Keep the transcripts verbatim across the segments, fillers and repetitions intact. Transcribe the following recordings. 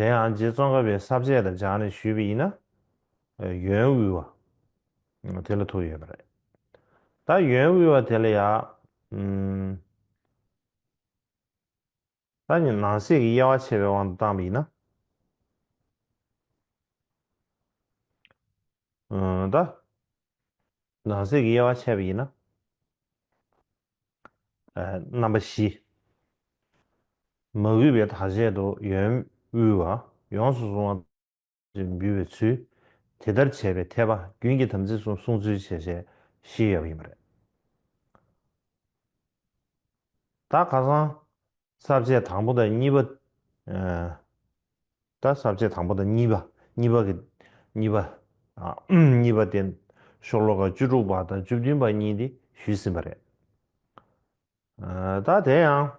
དེ་ཡང་རྗེ་ཙོང་ཁ་པའི་ས་བཅད་དང་སྦྱར་ནས་ཞུས་པ་ཡིན་ན། ཡོན་དབུལ་བ། དེ་ལ་ཐུག་ཡོད་པ་རེད། ད་ཡོན་དབུལ་བ་དེ་ལ་ཡང་། ད་ནི་ནང་གསེས་ཀྱི་དབྱེ་བ་ཕྱེ་བའི་དབང་དུ་བཏང་བ་ཡིན་ན། ད། ནང་གསེས་ཀྱི་དབྱེ་བ་ཕྱེ་བ་ཡིན་ན། རྣམ་པ་བཞི། མ་གུས་པའི་དག་བྱེད་དུ་ཡོན་དབུལ་བ། ཡོངས་སུ་བཟུང་བ། ཅེས་འབུལ་བའི་ཚུལ། དེ་ལྟར་བྱས་པའི་འཐད་པ་རྒྱུན་གྱི་དམ་ཚིག་གསུམ་སྲུང་ཚུལ་བྱས་བྱས་བཞི་ཡོད་པ་ཡིན་པ་རེད། ད་ཁ་སང་ས་བཅད་དང་པོ་དང་གཉིས་པ། ད་ས་བཅད་དང་པོ་དང་གཉིས་པ། གཉིས་པ་གི་གཉིས་པ། གཉིས་པ་དེ་ཤོ་ལོ་ཀ་བཅུ་དྲུག་པ་དང་བཅུ་བདུན་པ་གཉིས་དེ་ཞུས་ཟིན་པ་རེད། ད་དེ་ཡང་།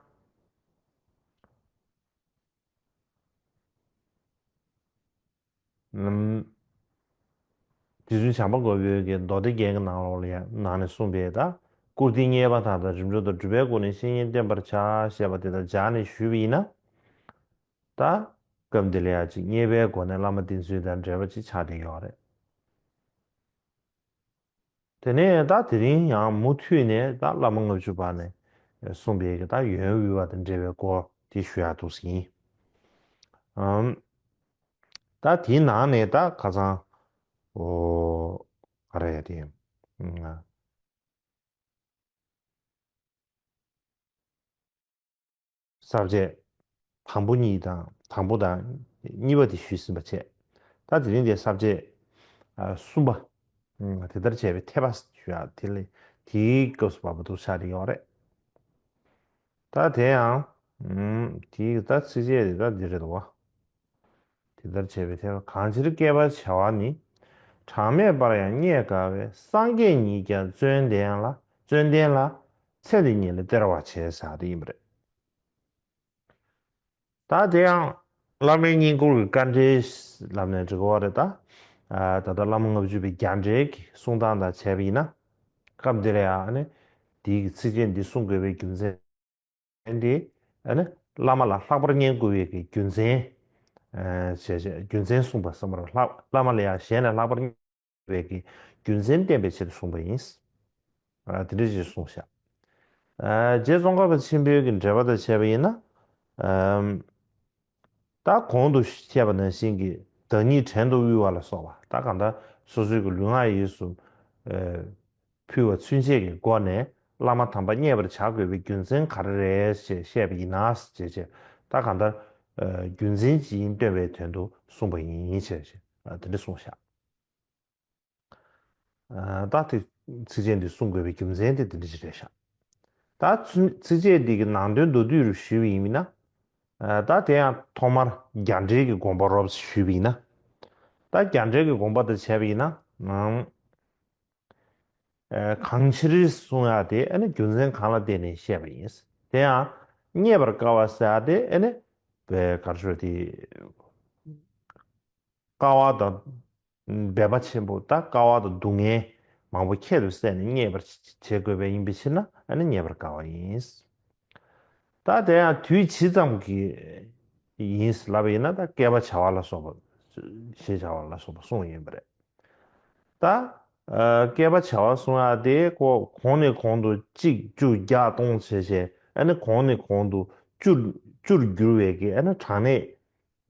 རྗེ་བཙུན་བྱམས་པ་མགོན་པོའི་གི་མདོ་སྡེ་རྒྱན་གྱི་ནང་ལོགས་ལ་ཡང་ནང་ནས་གསུངས་པའི་ད་བཀུར་སྟི་བརྙས་པ་དག་དང་རིམ་གྲོ་དང་སྒྲུབ་པའི་སྒོ་ནས་བཤེས་གཉེན་བསྟེན་པར་བྱ་ཞེས་པ་དེ་དང་སྦྱར་ནས་ཞུས་པ་ཡིན་ན། ད་སྐབས་འདི་ལ་ཡང་ཅིག་བརྙས་པའི་སྒོ་ནས་བླ་མ་བསྟེན་ཚུལ་དང་འབྲེལ་བ་ཅིག་ཆགས་བསྡད་ཡོད་རེད། དེ་ནས་ད་དེ་རིང་ཡང་མུ་མཐུད་ནས་ད་བླ་མ་ལྔ་བཅུ་པ་ནས་གསུངས་པའི་གི་ད་ཡོན་དབུལ་བ་དང་འབྲེལ་བའི་སྐོར་དེ་ཞུ་ཡག་འདུག་ཟིན། ཨམ། ད་དེའི་ནང་ནས་ད་ཁ་སང་། ཨོ། ག་རེ་ཡ་དེ། ས་བཅད་དང་པོ་གཉིས་དང་དང་པོ་དང་གཉིས་པ་དེ་ཞུས་ཟིན་པ་བྱས། ད་དེ་རིང་དེ་ས་བཅད་གསུམ་པ། དེ་ལྟར་བྱས་པའི་འཐད་པ་ཞུ་ཡག་དེ་ལས་དེའི་སྐབས་སུ་བབ་པ་འདུག་ཆགས་ཀྱི་ཡོད་རེད། ད་དེ་ཡང་། དེའི་ད་ཚིགས་བཅད་དེ་ད་འདི་རེད་དོ། དེ་ལྟར་བྱས་པའི་ཐད་གང་ཕྱིར་བསྐལ་པ་བྱེ་བ་ནི། གྲངས་མེད་པར་ཡང་རྙེད་དཀའ་བས་སངས་རྒྱས་ཉིད་ཀྱང་བརྩོན་ལྡན་ལ་བརྩོན་ལྡན་ལ་ཚེ་འདི་ཉིད་ལ་སྟེར་བར་བྱེད་ཟེར་དེ་ཡིན་པ་རེད། ད་དེ་ཡང་བླ་མའི་བསྙེན་བཀུར་གྱི་དཀའ་འགྲེལ་ལབ་ནས་འགྲིག་གི་རེད་ད། ད་ལྟ་བླ་མ་ལྔ་བཅུ་པའི་རྒྱ་འགྲེལ་གྱི་གསུང་སྟངས་དང་བྱས་པ་ཡིན་ན། སྐབས་འདི་ལ་ཡང་ནི་དེའི་གི་ཚིགས་བཅད་འདི་གསུང་དགོས་པའི་རྒྱུ་མཚན། དེ་ཨ་ནི་བླ་མ་ལ་ལྷག་པར་བསྙེན་བཀུར་བའི་གི་རྒྱུ་མཚན། བྱས་བྱས་རྒྱུ་མཚན་གསུངས་པ་བསམ་པར་ལྷག་བླ་མ་ལ་ཡང་གཞན་ལས་ལྷག་པར་བསྙེན་བཀུར་བའི་གི་རྒྱུ་མཚན་བསྟན་པའི་ཆེད་དུ་གསུངས་པ་ཡིན། དེ་འདྲ་ཞིག་གསུངས་ཤག་རྗེ་ཙོང་ཁ་པ་ཆེན་པོའི་གི་འགྲེལ་པ་དང་བྱས་པ་ཡིན་ན། ད་གོང་དུ་བཤད་པ་ནང་བཞིན་གྱི་བདག་ཉིད་བྲན་དུ་དབུལ་བ་ལ་སོགས་པ་ད་གང་ལྟར་སོ་སོའི་གི་ལུས་ངག་ཡིད་གསུམ་ཕུལ་བ་ཚུན་ཆད་ཀྱི་སྒོ་ནས་བླ་མ་དམ་པ་མཉེས་པར་བྱ་དགོས་པའི་རྒྱུ་མཚན་ག་རེ་རེད་ཞེས་བཤད་པ་ཡིན་ན་ཞེས་བྱས་ད་གང་ལྟར་རྒྱུ་མཚན་ཅིག་ཡིན་སྟོན་པའི་དོན་དུ་གསུངས་པ་ཡིན་ཞེས་བྱས་དེ་འདྲ་གསུངས་ཤག་ད་དེ་ཚིགས་བཅད་འདི་གསུང་དགོས་པའི་རྒྱུ་མཚན་དེ་དེ་འདྲ་ཞིག་རེད་ཤག་ད་ཚིགས་བཅད་འདི་གི་ནང་དོན་མདོར་བསྡུས་རུ་ཞུས་པ་ཡིན་ན། ད་དེ་ཡང་ཐོག་མར་རྒྱ་འགྲེལ་གྱི་དགོངས་པ་རོབ་ཞུས་པ་ཡིན་ན། ད་རྒྱ་འགྲེལ་གྱི་དགོངས་པ་དང་བྱས་པ་ཡིན་ན། གང་ཕྱིར་གསུང་ཡག་དེ་ཨ་ནི་རྒྱུ་མཚན་གང་ལ་བརྟེན་ནས་བཤད་པ་ཡིན། དེ་ཡང་རྙེད་པར་དཀའ་བ་ཟེར་ཡག་དེ་ཨ་ནི་བའི་གར་ཤོར་དེ། དཀའ་བ་དང་། འབད་པ་ཆེན་པོ་ད་དཀའ་བ་དང་སྡུག་བསྔལ་མང་པོ་ཁྱད་དུ་བསད་ནས་རྙེད་པར་བྱེད་དགོས་པ་ཡིན་པའི་ཕྱིར་ན་ཨ་ནི་རྙེད་པར་དཀའ་བ་ཡིན། ད་དེ་ཡང་དུས་ཇི་ཙམ་གྱི་ཡིན་ལབ་པ་ཡིན་ན་ད་བསྐལ་པ་བྱ་བ་ལ་སོགས་པ་ཞེས་བྱ་བ་ལ་སོགས་པ་གསུངས་ཡིན་པ་རེད། ད་བསྐལ་པ་བྱ་བ་གསུང་ཡག་དེ་ཁོ་གོང་ནས་གོང་དུ་གཅིག་བཅུ་བརྒྱ་སྟོང་བྱས་བྱས་ཨ་ནི་གོང་ནས་གོང་དུ་བཅུར་བཅུར་འགྱུར་བའི་གི་ཨ་ནི་གྲངས་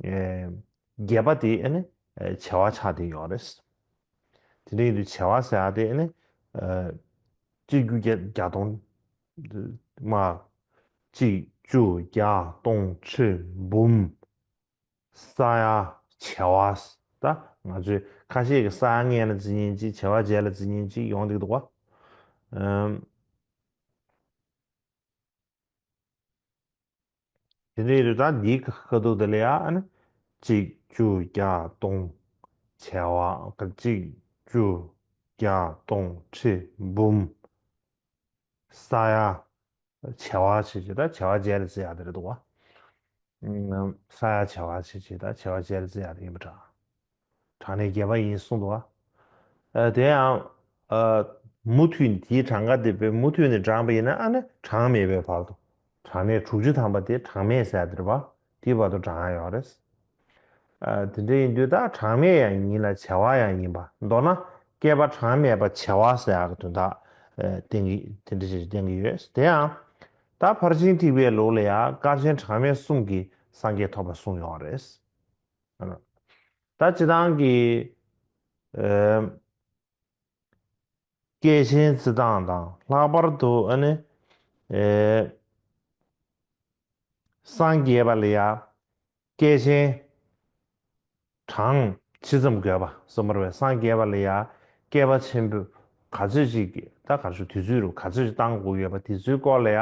གནས། བརྒྱད་པ་དེ་ཨ་ནི་བྱེ་བ་ཆགས་བསྡད་ཡོད་རེད། དེ་འདྲ་ཡིན་དུས་བྱེ་བ་ཟེར་ཡག་དེ་ཨ་ནི་གཅིག་བརྒྱ་བརྒྱ་སྟོང་མ། གཅིག་བཅུ་བརྒྱ་སྟོང་ཁྲི་འབུམ། ས་ཡ་བྱེ་བ། ད་ང་ཚོས་ཁ་ཤས་ཀྱིས་ས་ཡ་ལྔ་ལ་བརྩི་མཁན་གཅིག་བྱེ་བ་བརྒྱད་ལ་བརྩི་མཁན་གཅིག་ཡོང་བསྡད་འདུག་བ། དེ་འདྲ་ཡིན་དུས་ད་འདིའི་ཁ་ཐུག་དེ་ལ་ཡང་ཨ་ནི་གཅིག་བཅུ་བརྒྱ་སྟོང་བྱེ་བ་གཅིག་བཅུ་བརྒྱ་སྟོང་ཁྲི་འབུམ་ས་ཡ་བྱེ་བ་ཞེས་བྱས་ད་བྱེ་བ་བརྒྱད་ལ་བརྩི་ཡག་དེ་རེད་འདུག་བ། ས་ཡ་བྱེ་བ་ཞེས་བྱས་ད་བྱེ་བ་བརྒྱད་ལ་བརྩི་ཡག་དེ་ཡིན་པ་འདྲ། གྲངས་གནས་བརྒྱད་པ་ཡིན་གསུངས་འདུག་བ། དེ་ཡང་མུ་མཐུད་ནས་དེའི་གྲངས་ཀ་དེ་དཔེ་མུ་མཐུད་ནས་བགྲངས་པ་ཡིན་ན་ཨ་ནི་གྲངས་མེད་པའི་བར་དུ། གྲངས་གནས་དྲུག་ཅུ་ཐམ་པ་དེ་གྲངས་མེད་ཟེར་དེ་རེད་བ། དེའི་བར་དུ་བགྲང་ཡག་ཡོད་རེད། ཨ་དེ་འདྲ་ཡིན་དུས་ད་གྲངས་མེད་ཡང་ཡིན་ལ་བྱེ་བ་ཡང་ཡིན་པ། མདོར་ན་བསྐལ་པ་གྲངས་མེད་པ་བྱེ་བ་ཟེར་ཡག་གི་དོན་དག་ཨ་བསྟན་གྱི་དེ་འདྲ་ཞིག་བསྟན་གྱི་ཡོད། དེ་ཡང་ད་ཕར་ཕྱིན་ཐེག་པའི་ལུགས་ལ་ཡང་སྐར་ཆེན་གྲངས་མེད་གསུམ་གྱིས་སངས་རྒྱས་ཐོབ་པ་གསུངས་ཡོད་རེད། ད་སྤྱིར་བཏང་གི་ཨ། བསྐལ་ཆེན་བརྩི་སྟངས་དང་། ལྷག་པར་དུ་ཨ་ནི་ཨེ་སངས་རྒྱས་པ་ལ་ཡ་བསྐལ་ཆེན་གྲངས་ཇི་ཙམ་དགོས་པ་གསུངས་པ་རེད་པས། སངས་རྒྱས་པ་ལ་ཡ་བསྐལ་པ་ཆེན་པོ་ག་ཚོད་ཅིག་ད་ག་ཚོད་དུས་ཚོད་རུ་ག་ཚོད་ཅིག་བཏང་དགོས་ཡོད་པ་དེ་ཚོའི་སྐོར་ལ་ཡ་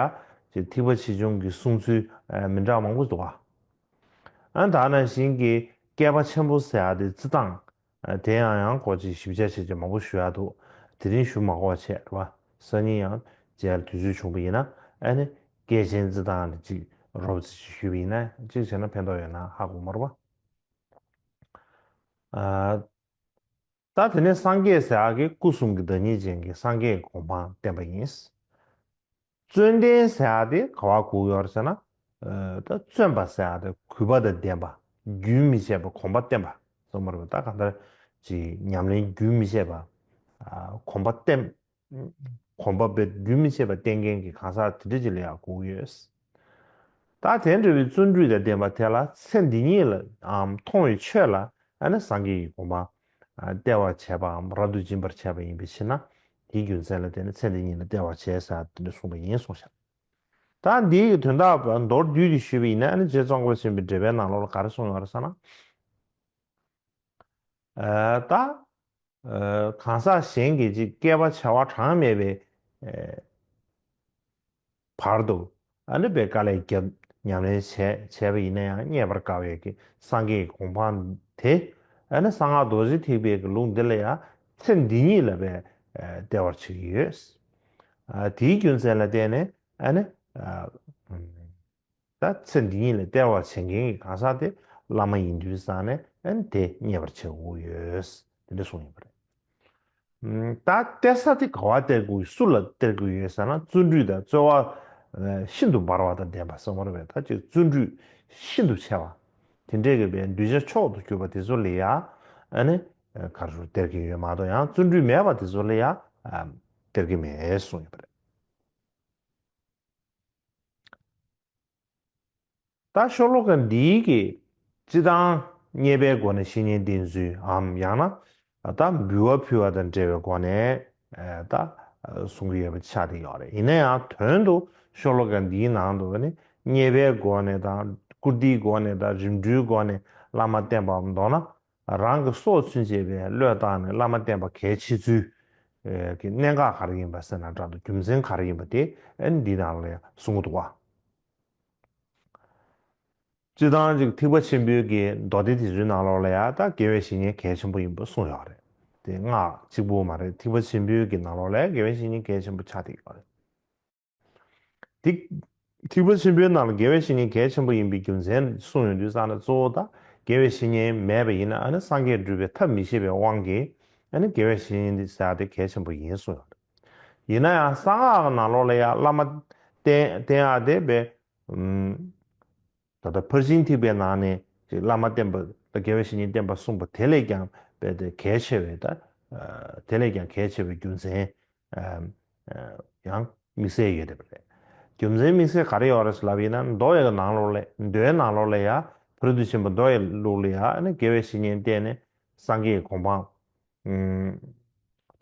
ཅིག་ཐེག་པ་ཆེ་ཆུང་གི་གསུང་ཚུལ་མི་འདྲ་མང་པོ་འདུག་པ། ཨ་ད་ནང་བཞིན་གྱི་བསྐལ་པ་ཆེན་པོ་ཟེར་ཡ་དེ་བརྩི་སྟངས། ཨ་དེ་ཡང་ཡང་ཁོ་ཅིག་ཞིབ་ཆ་བྱེད་ཆེད་མང་པོ་ཞུ་ཡ་འདུག་དེ་རིང་ཞུ་མ་དགོས་པ་བྱས་རེད་པ། སང་ཉིན་ཡང་མཇལ་དུས་ཚོད་བྱུང་པ་ཡིན་ན་ཨ་ནི་བསྐལ་ཆེན་བརྩི་སྟངས་ལ་ཅིག་རོབ་ཙམ་ཅིག་ཞུས་པ་ཡིན་ན་ཅིག་བྱས་ན་ཕན་ཐོགས་ཡོད་ན་ཧ་གོ་མ་རེད་པ། ཨ་ད་དེ་ནས་སངས་རྒྱས་ཟེར་ཡག་གི་སྐུ་གསུམ་གྱི་བདག་ཉིད་ཅན་གྱི་སངས་རྒྱས་ཀྱི་གོ་འཕང་བསྟན་པ་ཡིན། བརྩོན་ལྡན་ཟེར་ཡག་དེ་ག་བ་གོ་ཡོད་རེད་ཟེར་ན། ཨ་ད་བརྩོན་པ་ཟེར་ཡག་དེ་གུས་པ་དང་ལྡན་པ། རྒྱུན་མི་ཆད་པ་གོམ་པ་བརྟན་པ་གསུངས་པ་རེད་པ། ད་གང་ལྟར་ཅིག་ཉམས་ལེན་རྒྱུན་མི་ཆད་པ། ཨ་གོམ་པ་བརྟན། གོམ་པ་དཔེ་རྒྱུན་མི་ཆད་པ་བརྟན་མཁན་གྱི་གང་ཟག་དེ་འདྲ་ཅིག་ལ་ཡང་གོ་གི་ཡོད། ད་དེ་འདྲ་བའི་བརྩོན་འགྲུས་དང་ལྡན་པ་དེ་ལ་ཚེ་འདི་ཉིད་ལ་འམ་མཐོང་བའི་ཆོས་ལ་ཨ་ནི་སངས་རྒྱས་ཀྱི་གོ་འཕང་སྟེར་བར་བྱེད་པའམ་རབ་ཏུ་འབྱིན་པར་བྱེད་པ་ཡིན་པའི་ཕྱིར་ན། དེའི་རྒྱུ་མཚན་ལ་བརྟེན་ནས་ཚེ་འདི་ཉིད་ལ་སྟེར་བར་བྱེད་ཟེར་དེ་འདྲ་གསུངས་པ་ཡིན་གསུངས་ཤག་ད་འདིའི་དོན་དག་མདོར་བསྡུས་ཏེ་ཞུས་པ་ཡིན་ན་ཨ་ནི་རྗེ་ཙོང་ཁ་པ་ཆེན་པོའི་འགྲེལ་པའི་ནང་ལོགས་ལ་ག་རེ་གསུངས་ཡོད་རེད་ཟེར་ན། ཨ་ད། ཨ་གང་ཟག་གཞན་གྱིས་ཅིག་བསྐལ་པ་བྱེ་བ་གྲངས་མེད་པའི་ཨ་བར་དུ་ཨ་ནི་དཔེ་དཀའ་ལས་བརྒྱབ་ཉམས་ལེན་བྱས་བྱས་པ་ཡིན་ན་ཡང་རྙེད་པར་དཀའ་བའི་གི་སངས་རྒྱས་ཀྱི་གོ་འཕང་དེ་ཨ་ནི་གསང་སྔགས་རྡོ་རྗེ་ཐེག་པའི་གི་ལུགས་འདི་ལ་ཡང་ཚེ་འདི་ཉིད་ལ་དཔེ་ཨ་སྟེར་བར་བྱེད་ཀྱི་ཡོད། ཨ་དེའི་རྒྱུ་མཚན་ལ་བརྟེན་ནས་ཨ་ནི་ཨ། ད་ཚེ་འདི་ཉིད་ལ་སྟེར་བར་བྱེད་མཁན་གྱི་གང་ཟག་དེ་བླ་མ་ཡིན་དུས་ཙང་ནས་ཨ་ནི་དེ་རྙེད་པར་བྱེད་དགོས་ཡོད། དེ་འདྲ་གསུངས་ཡོད་པ་རེད། ཨ་ད་སྟེར་ས་དེ་ག་བ་སྟེར་དགོས་སུ་ལ་སྟེར་དགོས་ཡོད་ཟེར་ན་བརྩོན་འགྲུས་དང་རྩོལ་བ་ཤིན་ཏུ་འབར་བ་དང་ལྡན་པ་གསུངས་པ་རེད་པས། ད་ཅིག་བརྩོན་འགྲུས་ཤིན་ཏུ་ཆེ་བ། དེ་འདྲའི་གི་བའི་གདུལ་བྱ་མཆོག་ཏུ་གྱུར་པ་དེ་ཚོ་ལ་ཡ་ཨ་ནི་ག་རེ་ཟེར་སྟེར་གྱི་ཡོད་མ་གཏོགས་ཡང་བརྩོན་འགྲུས་མེད་པ་དེ་ཚོ་ལ་ཡ་སྟེར་གྱི་མེད་གསུངས་ཡོད་པ་རེད། ད་ཤོ་ལོ་ཀ་འདིའི་གི་སྤྱི་བཏང་མཉེས་པའི་སྒོ་ནས་བཤེས་གཉེན་བསྟེན་ཚུལ་འམ་ཡང་ན་ད་འབུལ་བ་ཕུལ་བ་དང་འབྲེལ་བའི་སྒོ་ནས་ད་གསུང་གི་ཡོད་པ་ཆགས་བསྡད་ཡོད་རེད། ཡིན་ན་ཡང་དོན་དུ་ཤོ་ལོ་ཀ་འདིའི་ནང་དུ་ནི་མཉེས་པའི་སྒོ་ནས་དང་བཀུར་སྟིའི་སྒོ་ནས་དང་རིམ་གྲོའི་སྒོ་ནས་བླ་མ་བསྟེན་པའམ་མདོར་ན་རང་གི་སྲོག་ཚུན་ཆད་པའི་བློས་བཏང་ནས་བླ་མ་བསྟེན་པ་གལ་ཆེ་ཚུལ་གྱི་གནད་འགག་ག་རེ་ཡིན་པ་ཟེར་ན་འདྲ་འདུག་རྒྱུ་མཚན་ག་རེ་ཡིན་པ་དེ་ཨ་ནི་འདི་ནང་ལ་གསུང་གི་འདུག་བ། སྤྱིར་བཏང་ཅིག་ཐེག་པ་ཆེན་པོའི་གི་མདོ་སྡེ་དེ་ཚོའི་ནང་ལོགས་ལ་ཡང་ད་དགེ་བའི་བཤེས་གཉེན་གལ་ཆེན་པོ་ཡིན་པ་གསུངས་ཡོད་རེད། དེ་སྔགས་གཅིག་པུ་མ་རེད། ཐེག་པ་ཆེན་པོའི་གི་ནང་ལོགས་ལ་ཡང་དགེ་བའི་བཤེས་གཉེན་གལ་ཆེན་པོ་ཆགས་བསྡད་ཡོད་རེད། དེ་ཐེག་པ་ཆེན་པོའི་ནང་ལ་དགེ་བའི་བཤེས་གཉེན་གལ་ཆེན་པོ་ཡིན་པའི་རྒྱུ་མཚན་གསུངས་ཡོང་དུས་ཙང་ནས་གཙོ་བོ་ད་དགེ་བའི་བཤེས་གཉེན་མེད་པ་ཡིན་ན་ཨ་ནི་སངས་རྒྱས་འགྲུབ་པའི་ཐབས་མི་ཤེས་པའི་དབང་གིས་ཨ་ནི་དགེ་བའི་བཤེས་གཉེན་འདི་ཟེར་ཡག་དེ་གལ་ཆེན་པོ་ཡིན་གསུངས་ཡོད་རེད། ཡིན་ན་ཡང་གསང་སྔགས་ཀྱི་ནང་ལོགས་ལ་ཡང་བླ་མ་བསྟེན་བསྟེན་ཡག་དེ་དཔེ། ཨུམ། ད་ལྟ་ཕར་ཕྱིན་ཐེག་པའི་ནང་ནས་ཅིག་བླ་མ་བསྟེན་པ་དང་དགེ་བའི་བཤེས་གཉེན་བསྟེན་པ་གསུངས་པ་དེ་ལས་ཀྱང་རྦད་དེ་གལ་ཆེ་བའི་ད། དེ་ལས་ཀྱང་གལ་ཆེ་བའི་རྒྱུ་མཚན་ཡང་དམིགས་བསལ་ཡོད་བསྡད་པ་རེད། རྒྱུ་མཚན་དམིགས་བསལ་ག་རེ་ཡོད་རེད་ལབ་ཡིན་ན་མདོ་ཡི་ནང་ལོགས་ལ་མདོའི་ནང་ལོགས་ལ་ཡང་བོད་དུ་ཕྱིན་པ་མདོ་ཡི་ལུགས་ལ་ཡང་དགེ་བའི་བཤེས་གཉེན་བསྟེན་ནས་སངས་རྒྱས་ཀྱི་གོ་འཕང་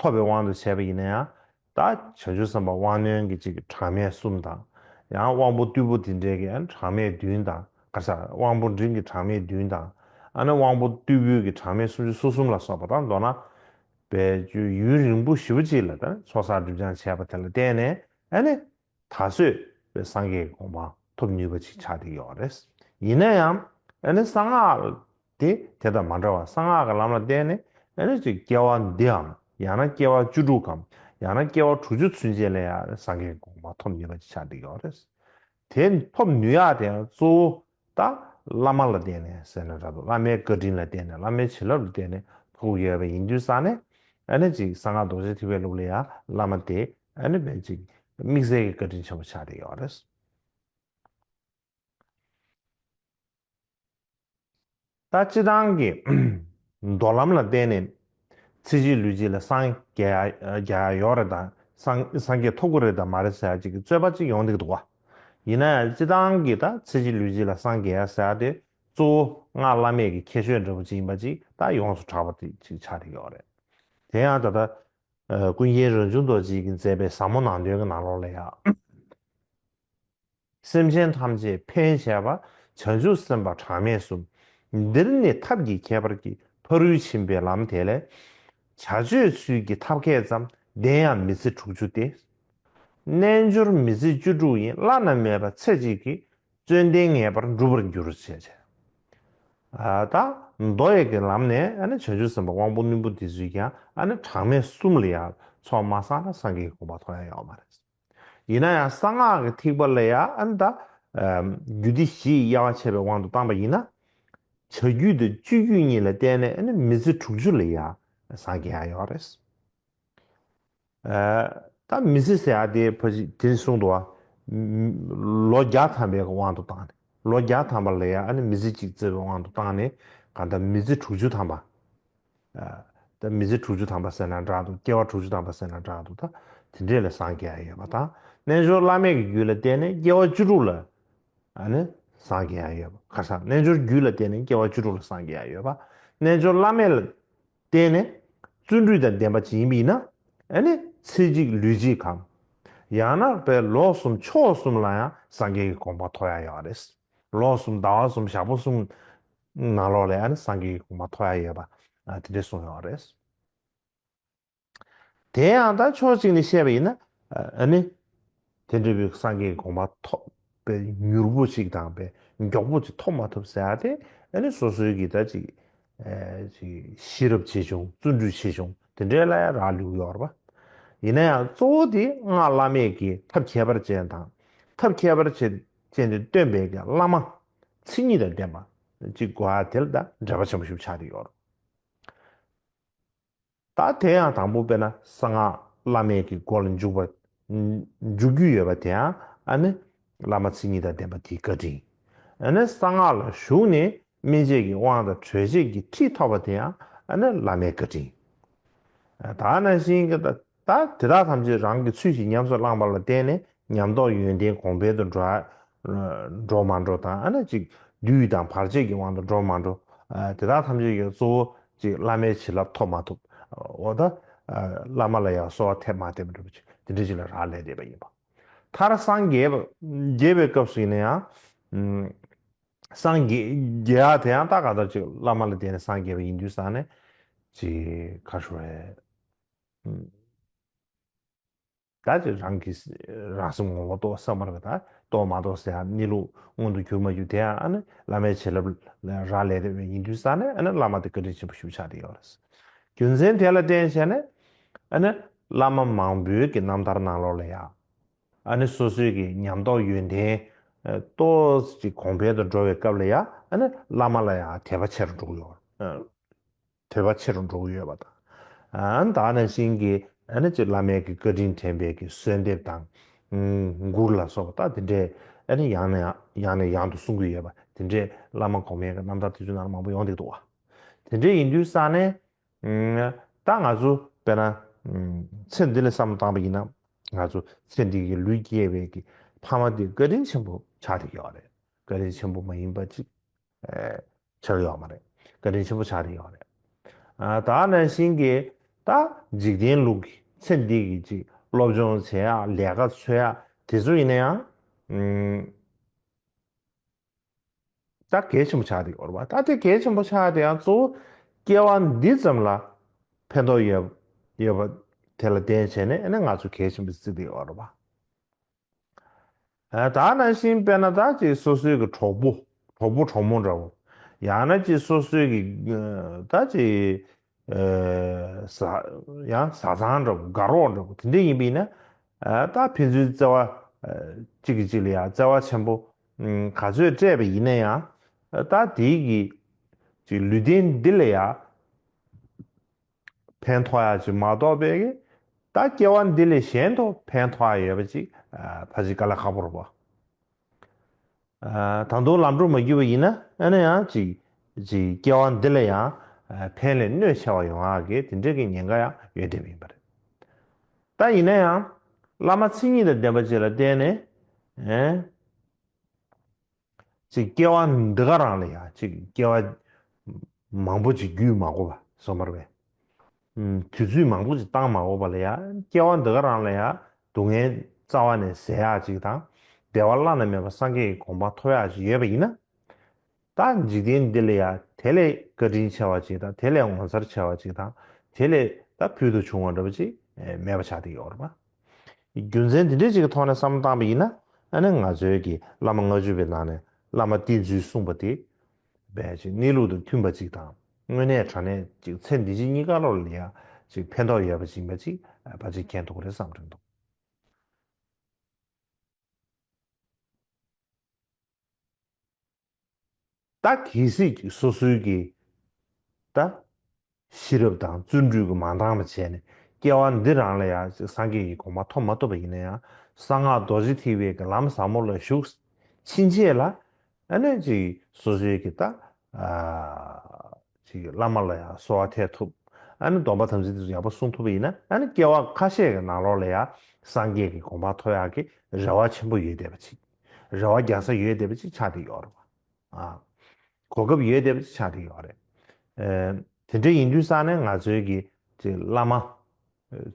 ཐོབ་པའི་དབང་དུ་བྱས་པ་ཡིན་ན་ཡང་། ད་བྱང་ཆུབ་སེམས་དཔའ་དབང་རྣོན་གྱི་ཅིག་གྲངས་མེད་གསུམ་དང་། ཡང་དབང་པོ་རྟུལ་པོ་དེ་འདྲའི་གི་གྲངས་མེད་བདུན་དང་ག་ས་དབང་པོ་འབྲིང་གི་གྲངས་མེད་བདུན་དང་། ཨ་ནི་དབང་པོ་རྟུལ་པོའི་གི་གྲངས་མེད་སུམ་ཅུ་སོ་གསུམ་ལ་སོགས་པ་དང་མདོར་ན། པའི་ཡུན་རིང་པོ་ཞེ་པོ་ཅིག་ལ་ད་ཚོགས་བསགས་སྒྲིབ་སྦྱང་བྱས་པ་དེ་ལ་བརྟེན་ནས་ཨ་ནི། ད་གཟོད་པའི་སངས་རྒྱས་ཀྱི་གོ་འཕང་ཐོབ་ནུས་པ་ཅིག་ཆགས་བསྡད་ཡོད་རེད། ཡིན་ན་ཡང་ཨ་ནི་གསང་སྔགས་དེ་དེ་དང་མ་འདྲ་བར་གསང་སྔགས་ཀྱི་ལམ་ལ་བརྟེན་ནས་ཨ་ནི་ཅིག་སྐྱེ་བ་འདིའམ་ཡང་ན་སྐྱེ་བ་བཅུ་དྲུག་གམ་ཡང་ན་སྐྱེ་བ་དྲུག་ཅུ་ཚུན་ཆད་ལ་ཡང་སངས་རྒྱས་ཀྱི་གོ་འཕང་ཐོབ་ནུས་པ་ཅིག་ཆགས་བསྡད་ཡོད་རེད། དེ་ཐོབ་ནུས་ཡག་དེ་ཡང་གཙོ་བོ་ད་བླ་མ་ལ་བརྟེན་ནས་ཟེར་ན་འདྲ་འདུག་བླ་མའི་བཀའ་དྲིན་ལ་བརྟེན་ནས་བླ་མའི་བྱིན་རླབས་ལ་བརྟེན་ནས་ཐོབ་ཀྱི་ཡོད་པ་ཡིན་དུས་ཙང་ནས་ཨ་ནི་ཅིག་གསང་སྔགས་རྡོ་རྗེ་ཐེག་པའི་ལུགས་ལ་ཡང་བླ་མ་དེ་ཨ་ནི་དཔེ་ཅིག་དམིགས་བསལ་གྱི་བཀའ་དྲིན་ཆེན་པོ་ཆགས་བསྡད་ཡོད་རེད། ད་སྤྱིར་བཏང་གི་མདོ་ལམ་ལ་བརྟེན་ནས་ཚེ་གཅིག་ལུས་གཅིག་ལ་སངས་རྒྱས་ཡ་རྒྱ་ཡ་ཡོད་རེད་དང་སངས་སངས་རྒྱས་ཐོབ་ཀྱི་རེད་དང་མ་རེད་ཟེར་ཡ་ཅིག་གི་རྩོད་པ་ཅིག་ཡོང་བསྡད་ཀྱི་འདུག་བ། ཡིན་ན་ཡང་སྤྱིར་བཏང་གི་ད་ཚེ་གཅིག་ལུས་གཅིག་ལ་སངས་རྒྱས་ཡ་ཟེར་ཡ་དེ་གཙོ་བོ་སྔགས་བླ་མེད་ཀྱི་ཁྱད་ཆོས་འདྲ་པོ་ཅིག་ཡིན་པ་ཅིག་ད་ཡོངས་སུ་གྲགས་པ་དེ་ཅིག་ཆགས་བསྡད་ཀྱི་ཡོད་རེད། དེ་ཡང་ད་ལྟ་ཀུན་མཁྱེན་རང་བྱུང་རྡོ་རྗེ་ཡིས་མཛད་པའི་ཟབ་མོ་ནང་དོན་གྱི་ནང་ལོགས་ལ་ཡང་། སེམས་ཅན་ཐམས་ཅད་ཕན་བྱེད་པ། བྱང་ཆུབ་སེམས་དཔའ་གྲངས་མེད་གསུམ། འདིར་ནི་ཐབས་ཀྱི་ཁྱད་པར་གྱིས། ཕ་རོལ་ཕྱིན་པའི་ལམ་དེ་ལས། བྱ་སྤྱོད་ཚུལ་གྱི་ཐབས་མཁས་ཙམ། ལྡན་ཡང་མི་ཚེ་དྲུག་ཅུ་སྟེ། རྣལ་འབྱོར་མི་ཚེ་བཅུ་དྲུག་ཡིན། བླ་ན་མེད་པ་ཚེ་གཅིག་གིས། བརྩོན་ལྡན་ངེས་པར་འགྲུབ་པར་འགྱུར་ཞེས་བྱ། ད་མདོ་ཡི་གི་ལམ་ནས་ཨ་ནི་བྱང་ཆུབ་སེམས་དཔའ་དབང་པོ་རྣོན་པོ་འདི་ཚོས་ཀྱང་ཨ་ནི་གྲངས་མེད་གསུམ་ལ་ཡང་ཚོགས་མ་བསགས་ན་སངས་རྒྱས་ཀྱི་གོ་འཕང་ཐོབ་ཡ་ཡོད་མ་རེད། ཡིན་ན་ཡང་གསང་སྔགས་ཀྱི་ཐེག་པ་ལ་ཡང་ཨ་ནི་ད་རྒྱུད་སྡེ་བཞི་ཡི་དབྱེ་བ་ཕྱེ་བའི་དབང་དུ་བཏང་པ་ཡིན་ན། བྱ་རྒྱུད་དང་སྤྱོད་རྒྱུད་གཉིས་ལ་བརྟེན་ནས་ཨ་ནི་མི་ཚེ་དྲུག་ཅུ་ལ་ཡང་སངས་རྒྱས་ཡ་ཡོད་རེད། ད་མི་ཚེ་ཟེར་ཡ་དེ་ཕ་གི་དེ་གསུངས་འདུག་བ། ལོ་བརྒྱ་ཐམ་པའི་དབང་དུ་བཏང་ནས་ལོ་བརྒྱ་ཐམ་པ་ལ་ཡང་ཨ་ནི་མི་ཚེ་གཅིག་བརྩི་བའི་དབང་དུ་བཏང་ནས་གང་ལྟར་མི་ཚེ་དྲུག་ཅུ་ཐམ་པ། ད་མི་ཚེ་དྲུག་ཅུ་ཐམ་པ་ཟེར་ན་འདྲ་འདུག་སྐྱེ་བ་དྲུག་ཅུ་ཐམ་པ་ཟེར་ན་འདྲ་འདུག་ད་དེ་འདྲས་ལ་སངས་རྒྱས་ཡ་ཡོད་པ་དང་། རྣལ་འབྱོར་བླ་མེད་ཀྱི་རྒྱུད་ལ་བརྟེན་ནས་སྐྱེ་བ་བཅུ་དྲུག་ལ་ཨ་ནི་སངས་རྒྱས་ཡ་ཡོད་པ། ཁ་སང་རྣལ་འབྱོར་རྒྱུད་ལ་བརྟེན་ནས་སྐྱེ་བ་བཅུ་དྲུག་ལ་སངས་རྒྱས་ཡ་ཡོད་པ། རྣལ་འབྱོར་བླ་མེད་ལ་བརྟེན་ནས་བརྩོན་འགྲུས་དང་ལྡན་པ་ཅིག་ཡིན་པ་ཡིན་ན་ཨ་ནི་ཚེ་གཅིག་ལུས་གཅིག་གམ། ཡང་ན་པའི་ལོ་གསུམ་ཕྱོགས་གསུམ་ལ་ཡང་སངས་རྒྱས་ཀྱི་གོ་འཕང་ཐོབ་ཡ་ཡོད་རེད། ལོ་གསུམ་ཟླ་བ་གསུམ་ཞག་པོ་གསུམ་ནང་ལོགས་ལ་ཡང་ཨ་ནི་སངས་རྒྱས་ཀྱི་གོ་འཕང་ཐོབ་ཡ་ཡོད་པ་དེ་འདྲས་གསུངས་ཡོད་རེད། དེ་ཡང་ད་ཕྱོགས་གཅིག་ནས་བཤད་པ་ཡིན་ན་ཨ་ནི་དེ་འདྲ་བའི་སངས་རྒྱས་ཀྱི་གོ་འཕང་ཐོབ་པའི་མྱུར་པོ་ཅིག་དང་པའི་མགྱོགས་པོ་ཅིག་ཐོབ་མ་ཐུབ་ཟེར་ཡ་དེ་ཨ་ནི་སོ་སོའི་གི་ད་ཅིག་ཅིག་ཤེས་རབ་ཆེ་ཆུང་བརྩོན་འགྲུས་ཆེ་ཆུང་དེ་འདྲའི་ལ་ཡང་རག་ལུས་ཡོད་རེད་པ། ཡིན་ན་ཡང་གཙོ་བོ་དེ་སྔགས་བླ་མེད་ཀྱི་ཐབས་ཁྱད་པར་ཅན་དང་ཐབས་ཁྱད་པར་ཅན་དེ་སྟོན་པའི་གི་བླ་མ་མཚན་ཉིད་དང་ལྡན་པ་ཅིག་དགོས་ཡ་དེ་ལ་ད་འབྲེལ་བ་ཆེན་པོ་ཞིག་ཆགས་ཀྱི་ཡོད་རེད། ད་དེ་ཡང་དང་པོ་དཔེར་ན་གསང་སྔགས་བླ་མེད་ཀྱི་སྒོ་ལ་འཇུག་པ། འཇུག་རྒྱུ་ཡོད་པ་དེ་ཡང་ཨ་ནི་བླ་མ་མཚན་ཉིད་དང་ལྡན་པ་དེའི་བཀའ་དྲིན། ཨ་ནི་གསང་སྔགས་ལ་ཞུགས་ནས་སྨིན་བྱེད་ཀྱི་དབང་དང་གྲོལ་བྱེད་ཀྱི་ཁྲིད་ཐོབ་པ་དེ་ཡང་ཨ་ནི་བླ་མའི་བཀའ་དྲིན། ད་ནང་བཞིན་གྱི་ད་ད་དེ་དག་ཐམས་ཅད་རང་གི་ཚུལ་གྱིས་ཉམས་སུ་བླངས་པ་ལ་བརྟེན་ནས་ཉམས་རྟོགས་ཡོན་ཏན་གོང་འཕེལ་དུ་འགྲོ་འགྲོ་མ་འགྲོ་དང་ཨ་ནི་ཅིག་བསྡུས་དང་བར་ཆད་ཀྱི་དབང་དུ་འགྲོ་མ་འགྲོ། དེ་དག་ཐམས་ཅད་ཀྱི་གཙོ་བོ་ཅིག་བླ་མའི་བྱིན་རླབས་ཐོབ་མ་ཐོབ། འོ་ད་བླ་མ་ལ་ཡང་གསོལ་བ་འདེབས་མ་འདེབས་འདྲ་པོ་ཅིག་དེ་འདྲ་ཅིག་ལ་རག་ལས་བསྡད་པ་ཡིན་པ། མཐར་སངས་རྒྱས་པ་རྒྱས་པའི་སྐབས་སུ་ཡིན་ན་ཡང་། སངས་རྒྱས་རྒྱས་ཡ་དེ་ཡང་ད་ག་ད་ཅིག་བླ་མ་ལ་བརྟེན་ནས་སངས་རྒྱས་པ་ཡིན་དུས་ཙང་ནས་ཅིག་ག་རེ་ཞུ་དགོས་རེད། ད་ཅིག་རང་གི་རང་སེམས་ངོ་བོ་རྟོགས་བསམ་པ་རེད་པ། ད་རྟོགས་མ་རྟོགས་ཟེར་ཡ་གནས་ལུགས་མངོན་དུ་གྱུར་མ་གྱུར་དེ་ཡང་ཨ་ནི་བླ་མའི་བྱིན་རླབས་ལ་རག་ལས་བསྡད་པ་ཡིན་དུས་ཙང་ནས་ཨ་ནི་བླ་མ་དེ་བཀའ་དྲིན་ཆེན་པོ་ཞེ་པོ་ཆགས་བསྡད་ཡོད་རེད། རྒྱུ་མཚན་དེ་ལ་བརྟེན་བྱས་ནས་ཨ་ནི་བླ་མ་མང་པོའི་གི་རྣམ་ཐར་ནང་ལོགས་ལ་ཡང་། ཨ་ནི་སོ་སོའི་གི་ཉམས་རྟོགས་ཡོན་ཏན་ཏོག་ཙམ་གོང་འཕེལ་དུ་འགྲོ་བའི་སྐབས་ལ་ཡང་ཨ་ནི་བླ་མ་ལ་ཡང་དད་པ་ཆེ་རུ་འགྲོ་གི་ཡོད། དད་པ་ཆེ་རུ་འགྲོ་གི་ཡོད་པ་དང་། ཨ་ནི་ད་ནང་བཞིན་གྱི་ཨ་ནི་ཅིག་བླ་མའི་གི་བཀའ་དྲིན་དྲན་པའི་གི་གསོལ་འདེབས་དང་། མགུར་ལ་སོགས་པ་ད་དེ་འདྲས་ཨ་ནི་ཡང་ནས་ཡང་ནས་ཡང་དུ་གསུང་གི་ཡོད་པ་དེ་འདྲས་བླ་མ་གོང་མའི་གི་རྣམ་ཐར་དེ་ཚོའི་ནང་ལ་མང་པོ་ཡོང་བསྡད་འདུག་བ། དེ་འདྲས་ཡིན་དུས་ཙང་ནས། ད་ང་ཚོ་དཔེར་ན་ཚེ་འདི་ལ་བསམ་བློ་བཏང་པ་ཡིན་ན་ང་ཚོ་ཚེ་འདི་གི་ལུས་སྐྱེས་པའི་གི་ཕ་མ་དེ་བཀའ་དྲིན་ཆེན་པོ་ཆགས་བསྡད་ཡོད་རེད། བཀའ་དྲིན་ཆེན་པོ་མ་ཡིན་པ་ཅིག་ཆགས་ཡོད་མ་རེད། བཀའ་དྲིན་ཆེན་པོ་ཆགས་བསྡད་ཡོད་རེད། ད་ནང་བཞིན་གྱི་ད་འཇིག་རྟེན་ལུགས་ཀྱི་ཚེ་འདི་གི་ཅིག་སློབ་སྦྱོང་བྱེད་ཡག་ལས་ཀ་འཚོལ་ཡག་དེ་ཚོ་ཡིན་ན་ཡང་། ད་གལ་ཆེན་པོ་ཆགས་བསྡད་ཡོད་རེད་བ། ད་དེ་གལ་ཆེན་པོ་ཆགས་བསྡད་ཡང་གཙོ་བོ་སྐྱེ་བ་འདི་ཙམ་ལ་ཕན་ཐོགས་ཡོད་ཡོད་པ་དེ་ལ་བརྟེན་བྱས་ནས་ཨ་ནི་ང་ཚོ་གལ་ཆེན་པོ་བརྩི་བསྡད་ཡོད་རེད་བ། ཨ་ད་ནང་བཞིན་དཔེར་ན་ད་ཅིག་སོ་སོའི་གི་གྲོགས་པོ་གྲོགས་པོ་གྲོགས་མོ་འདྲ་བོ། ཡང་ན་ཅིག་སོ་སོའི་གི་ད་ཅིག་ཨ་བཟའ་ཡང་བཟའ་ཚང་འདྲ་བོ་དགའ་རོགས་འདྲ་བོ་དེ་འདྲ་ཡིན་པ་ཡིན་ན། ཨ་ད་ཕན་ཚུན་བརྩེ་བ་ཨ་གཅིག་གིས་གཅིག་ལ་ཡང་བརྩེ་བ་ཆེན་པོ་ཨ་ག་ཚོད་སྤྲད་པ་ཡིན་ན་ཡང་ཨ་ད་དེའི་གི་ཅིག་ལུས་རྟེན་འདི་ལ་ཡང་ཕན་ཐོགས་ཡ་ཅིག་མ་གཏོགས་པའི་གི་ད་སྐྱེ་བ་འདི་ལས་གཞན་དུ་ཕན་ཐོགས་ཡ་ཡོད་པ་ཅིག་ཨ་ཕལ་ཆེར་དཀའ་ལས་ཁག་པོ་རེད་བ། ཨ་ད་དུང་ལམ་འགྲོ་མ་བརྒྱུད་པ་ཡིན་ན་ཨ་ནི་ཡང་ཅིག་ ཅིག་སྐྱེ་བ་འདི་ལ་ཡང་ཕན་ལས་གནོད་ཆེ་བ་ཡོང་ཡག་གི་དེ་འདྲའི་གི་ཉེན་ཁ་ཡང་ཡོད་བསྡད་པ་ཡིན་པ་རེད། ད་ཡིན་ན་ཡང་བླ་མ་མཚན་ཉིད་དང་ལྡན་པ་ཅིག་ལ་བརྟེན་ནས་ཨེ། ཅིག་སྐྱེ་བ་འདི་ག་རང་ལ་ཡང་ཅིག་སྐྱེ་བ་མང་པོ་ཅིག་བརྒྱུད་མ་དགོས་པ་སོང་བར་བས། ཨུམ། དུས་ཚོད་མང་པོ་ཅིག་བཏང་མ་དགོས་པ་ལ་ཡང་སྐྱེ་བ་འདི་ག་རང་ལ་ཡང་སྡུག་བསྔལ་རྩ་བ་ནས་ཟད་ཡག་ཅིག་དང་བདེ་བ་བླ་ན་མེད་པ་སངས་རྒྱས་ཀྱི་གོ་འཕང་ཐོབ་ཡག་ཅིག་ཡོད་པ་ཡིན་ན། ད་འཇིག་རྟེན་འདི་ལ་ཡང་དེ་ལས་བཀའ་དྲིན་ཆེ་བ་ཅིག་དང་དེ་ལས་ངོ་མཚར་ཆེ་བ་ཅིག་དང་དེ་ལས་ད་ཕུལ་དུ་བྱུང་བ་འདྲ་པོ་ཅིག་མེད་པ་ཆགས་བསྡད་ཡོད་རེད་པ། རྒྱུ་མཚན་འདི་འདྲའི་ཅིག་གི་ཐོག་ནས་བསམ་བློ་བཏང་པ་ཡིན་ན་ཨ་ནི་ང་ཚོའི་གི་བླ་མ་ལྔ་བཅུ་པའི་ནང་ནས་བླ་མ་བསྟེན་ཚུལ་གསུངས་པ་དེ་བས་ཅིག་གནས་ལུགས་དང་མཐུན་པ་ཅིག་དང་དངོས་གནས་དྲང་གནས་ཅིག་ཚེ་འདི་ཕྱི་གཉིས་ཀ་ལོག་ལ་ཡང་ཅིག་ཕན་ཐོགས་ཡོད་པ་ཅིག་ཡིན་པ་ཅིག་ཕལ་ཆེར་མཁྱེན་ཐུབ་ཀྱི་རེད་བསམ་གྱི་འདུག་ད་གལ་སྲིད་སོ་སོའི་གི་ད་ཤེས་རབ་དང་བརྩོན་འགྲུས་ཀྱིས་མ་འདང་བ་བྱས་ནས་སྐྱེ་བ་འདི་རང་ལ་ཡང་སངས་རྒྱས་ཀྱི་གོ་འཕང་ཐོབ་མ་ཐུབ་པ་ཡིན་ན་ཡང་གསང་སྔགས་རྡོ་རྗེ་ཐེག་པའི་གི་ལམ་ཟབ་མོ་ལ་ཞུགས་ཕྱིན་ཆད་ལ་ཨ་ནི་ཅིག་སོ་སོའི་གི་ད་ཨ་ཅིག་བླ་མ་ལ་ཡང་གསོལ་བ་འདེབས་ཐུབ། ཨ་ནི་སྡོམ་པ་དམ་ཚིག་དེ་ཚོ་ཡག་པོ་སྲུང་ཐུབ་པ་ཡིན་ན་ཨ་ནི་སྐྱེ་བ་ཁ་ཤས་ཀྱི་ནང་ལོགས་ལ་ཡང་སངས་རྒྱས་ཀྱི་གོ་འཕང་ཐོབ་ཡག་གི་རེ་བ་ཆེན་པོ་ཡོད་བསྡད་པ་ཅིག་རེ་བ་རྒྱག་ས་ཡོད་བསྡད་པ་ཅིག་ཆགས་བསྡད་ཡོད་རེད་པ། ཨ། གོ་སྐབས་ཡོད་བསྡད་པ་ཅིག་ཆགས་བསྡད་ཡོད་རེད། ཨེ། དེ་འདྲ་ཡིན་དུས་ཙང་ནས་ང་ཚོའི་གི་ཅིག་བླ་མ་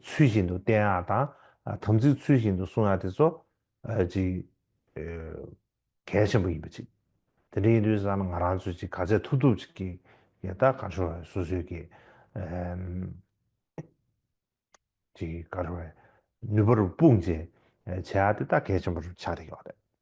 ཚུལ་བཞིན་དུ་བསྟེན་ཡག་དང་དམ་ཚིག་ཚུལ་བཞིན་དུ་སྲུང་ཡག་དེ་ཚོ་ཅིག་གལ་ཆེན་པོ་ཡིན་པ་ཅིག་དེ་འདྲ་ཡིན་དུས་ཙང་ནས་ང་རང་ཚོས་ཅིག་ག་ཚད་ཐུབ་ཐུབ་ཅིག་གི་ཡ་ད་ག་ཚོད་སོ་སོའི་གི་ཨེམ། ཅིག་ག་རེ་བས་ནུས་པ་རུ་སྤུངས་བྱས་བྱེད་ཡག་དེ་ད་གལ་ཆེན་པོ་རུ་ཆགས་བསྡད་ཡོད་རེད།